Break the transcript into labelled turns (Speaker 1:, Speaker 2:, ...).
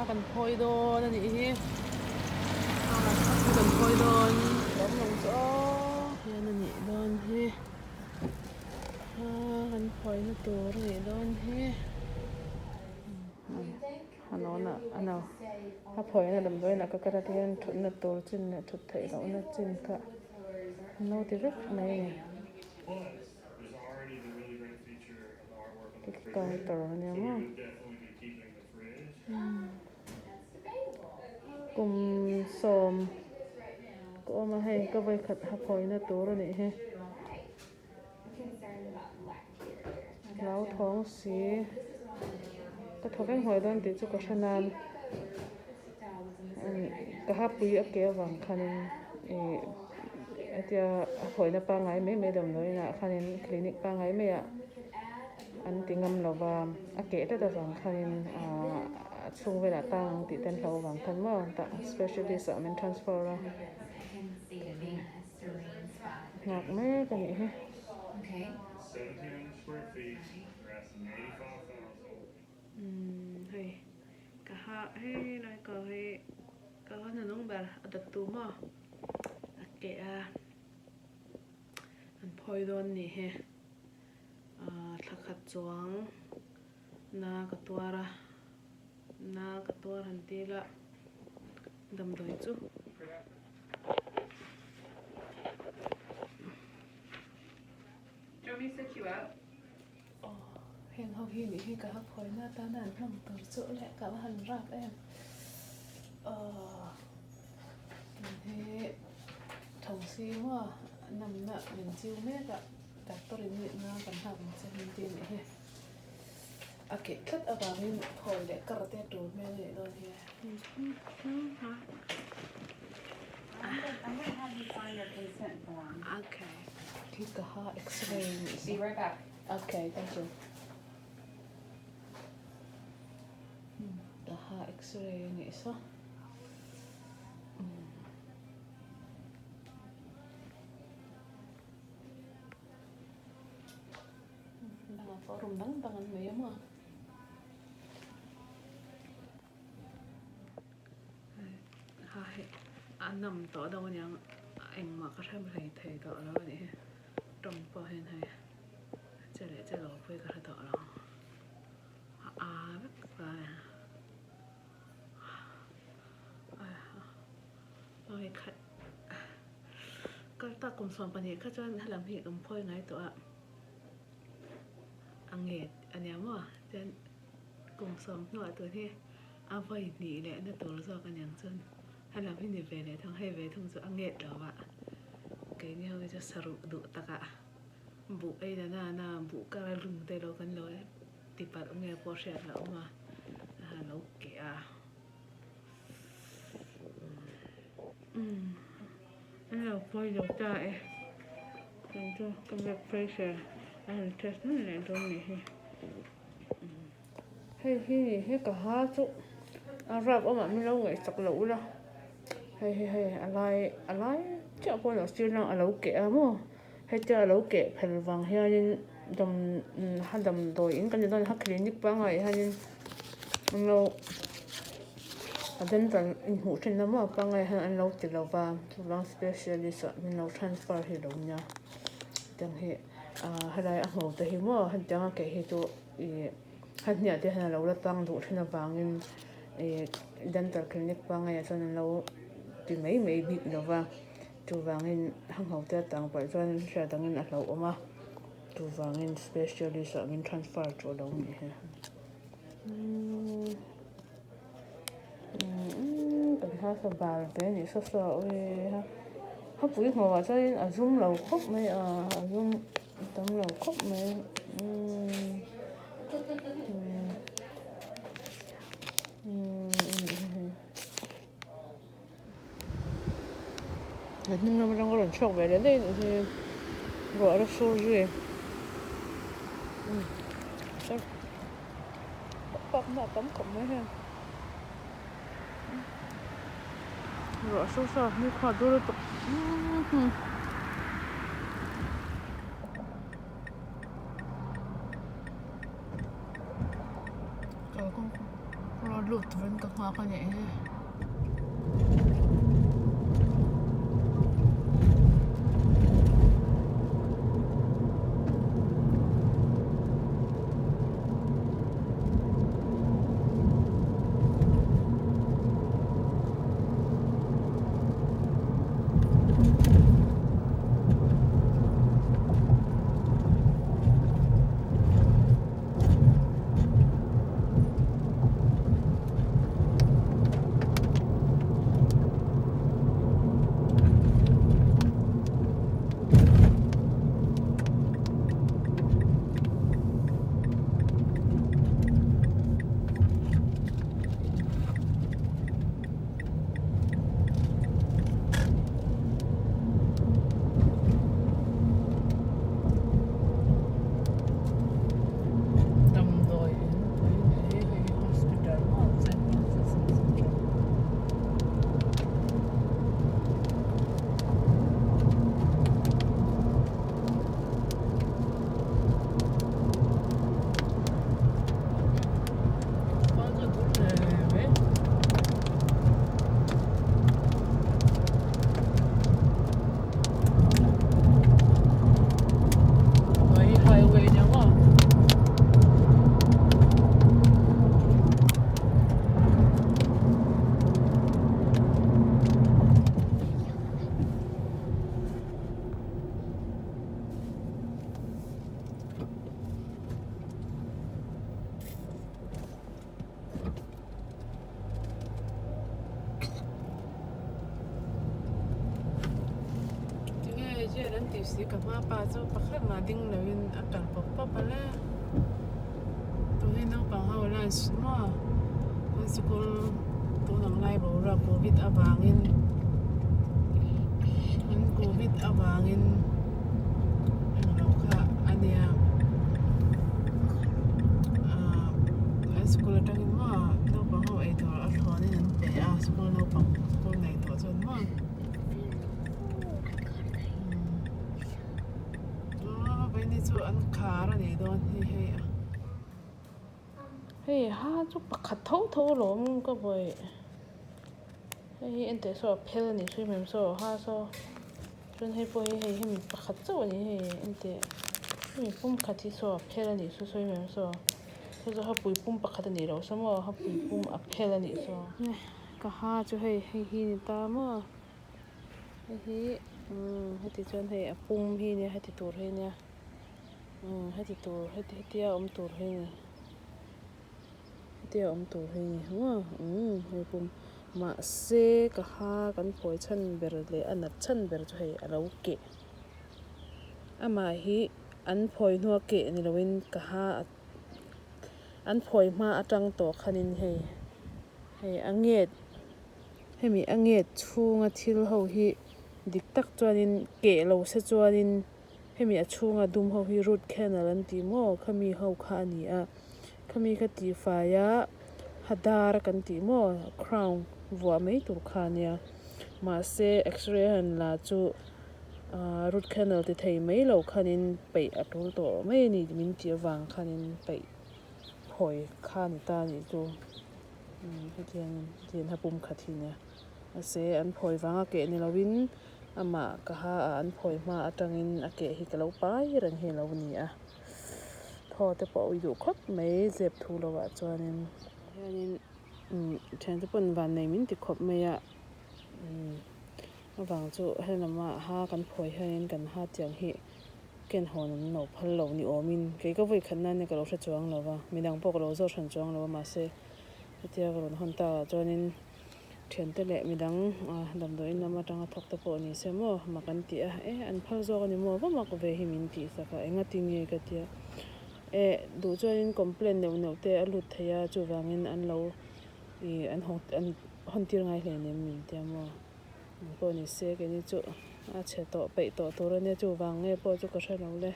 Speaker 1: kan phawi dawn a nih hi kan phawi dawn lawm lo chu aw hian a nih dawn hi kan phawina tur a nih dawn hi. A nawna a no a phawina damdawiin ah ka kal a tihian thutna tur chin leh thut theih lohna chin kha an lo ti vek mai a ni. Counter a nia maw kum sawm ka awm a hei ka vawikhat ha phawina tur a nih hi. Hlauthawng si ka thaw veng huai dawn tih chu ka hre nan ka hapui a ke avang khanin ih hetia a hawina pangngai mai mai damdawiin ah khanin clinic pangngai mai ah an ti ngam lo va a keh tlat avang khanin ahh a chhung velah tang ang tih te an hlau avang khan maw tah specialist ah min transfer a. Nghak mek a nih hi. Umm hei ka ha hei lai ka hei ka ha hnuhnung ber a dat tu maw a keh a an phawi dawn a nih hi ah thla khat chuang na ka tuar a na ka tuar han ti ila damdawi chu. Aw heng ho hi nih hi ka ha phawina atana an hmang tur chu leh ka va han rap em aw tun hi thawmsi maw namna min chiu mek a doctor in nihna kan nghak ang che min ti nih hi a keh tlat avangin phawi leh kar te a tul hmel a nih dawn hi. Okay thank you ka ha x-ray a nih saw dangah pawh room dang dang an nei a maw. Ha hei a nam tawh deuh aniang engmah ka hre hlei thei tawh lo a nih hi tawng pawh hian hei che leh che lo pawh hi ka hre tawh lo a a vek ta a ni a kal tak kum 12 kha chuan helam hi kan phawi ngai tawh a a nget a nia maw chuan. Kum sawm hnuah tun hi a vawi hnih leh na tur zawk a niang chuan a lam hi ni ve leh thung hei ve thung chu a nget lo a keini ho hi chu saruh duh takah buh ei na na na buh kar a lung te lo kan lo ti palh nge pawh hriat a awm a a lo keh a umm an lo phawi zo ta e chung chu ka blood pressure a han test nawn leh dawn nih hi. Hei hi ni hi ka ha chu a rap awmah min lo ngaihsak loh ula hei hi hei a lai a lai chiah pawh a lo sir lang a lo keh a maw hetia a lo keh phel vang hianin dam ha damdawi in kan ti dawn a clinic pangngai ah hianin an lo a dental inhmuh thinna maw pangngai ah hian an lo ti lo va chuvang specialist ah min lo transfer hi lo nia tiang hi. Ahh helai a hmu te hi maw hetiang a keh hi chu ih a hniah te hian a lo la tang duh thin avangin ih dental clinic pangngai ah chuan an lo ti mai mai bik lo va chuvangin a hmu te a tang palh chuan hriat angin a hlauhawm a chuvangin specialist ah min transfer tawh lo a nih hi kan hmasa bal ve a nih saw saw a awi a khawpui hmuh ah chuanin a zum lo khawp mai a a zum tam lo khawp mai umm a hnung lam atang a rawn chhuak ve leh daih a nih hi ruah la sur zui Pakna a tam khawp mai heng ruah sur sa ni kha dur lutuk kalkawng. Road lut turin ka nghak a nih hi. Damdawi in pui ni hi hei hospital maw Saint Francis Hospital. Khua chu a dur hle mai. Hnuai hi highway nia maw. Tinge jail an tih si ka hma pa chu pakhat mah ding lo in a kal pawp pawp a le tun hi naupang ho lunch maw an sikul tun ang lai boruak covid avangin an covid avangin englo kha a nia ahh an sikul atangin maw naupang ho eitur a thlawn in an pe a sikul naupang sikul nei tawh chuan maw umm vawiin chu an khar a nih dawn hi hei a. Hei ha chu pakhat tho tho alawm ka vawi hei hi enteh saw a phel a nih hrim hrim saw ha saw chuan hei pawh hi hei hemi pakhat chauh a ni hei enteh hemi pum khat hi saw a phel a nih saw sawi mai saw saw chu hapui pum pakhat a nih loh saw maw hapui pum a phel a nih saw ka ha chu hei hei hi ni ta maw hei hi umm heti chuan hei a pum hi nia heti tur hi nia. Umm heti tur heti hetia awm tur hi ni hetia awm tur hi ni maw umm hei pum mahse ka ha kan phawi chhan ber leh a nat chhan ber chu hei a lo keh amah hi an phawi hnua keh ni loin ka ha an phawi hma atang tawh khanin hei hei a nget hemi a nget chhunga thil ho hi dik tak chuanin keh lo se chuanin. Hemi a chhunga dum ho hi root canal an tih maw khami ho kha a ni a khami kha tihfai a hadar kan tih maw crown vuah mai tur kha a nia mahse x-ray a han la chu ahh root canal ti thei mai lo khanin peih a tul tawh mai a ni min tih avang khanin peih phawi kha a ni ta a nih chu umm hetiang hetiang ha pum khat hi a nia mahse an phawi vanga keh ni lovin. Amah ka ha a an phawi hma atangin a keh hi ka lo pai reng hi a lo ni a thaw te pawh a ui duh khawp mai zep thu lovah chuanin hianin umm thiante pawn vannei min ti khawp mai a umm avang chu helama ha kan phawi hianin kan ha tiang hi ken hawn an lo phal lo ni awmin kei ka vawi khat nan ka lo hre chuang lo va midang pawh ka lo zawt hran chuang lo va mahse hetia ka rawn hawn takah chuanin. Thiante leh midang damdawiin lam atanga thawk te pawh ni se maw mak an ti a, e an phal zawk a ni maw va mak ve hi min tih sak a, enga ti nge ka tia e duh chuanin complaint neuh neuh te a lut thei a chuvangin an lo ih an haw an hawn tir ngai hle nem min tia maw eng pawh ni se keini chu a chhe tawh peih tawh tur a nia chuvang nge pawh chu ka hre lo le.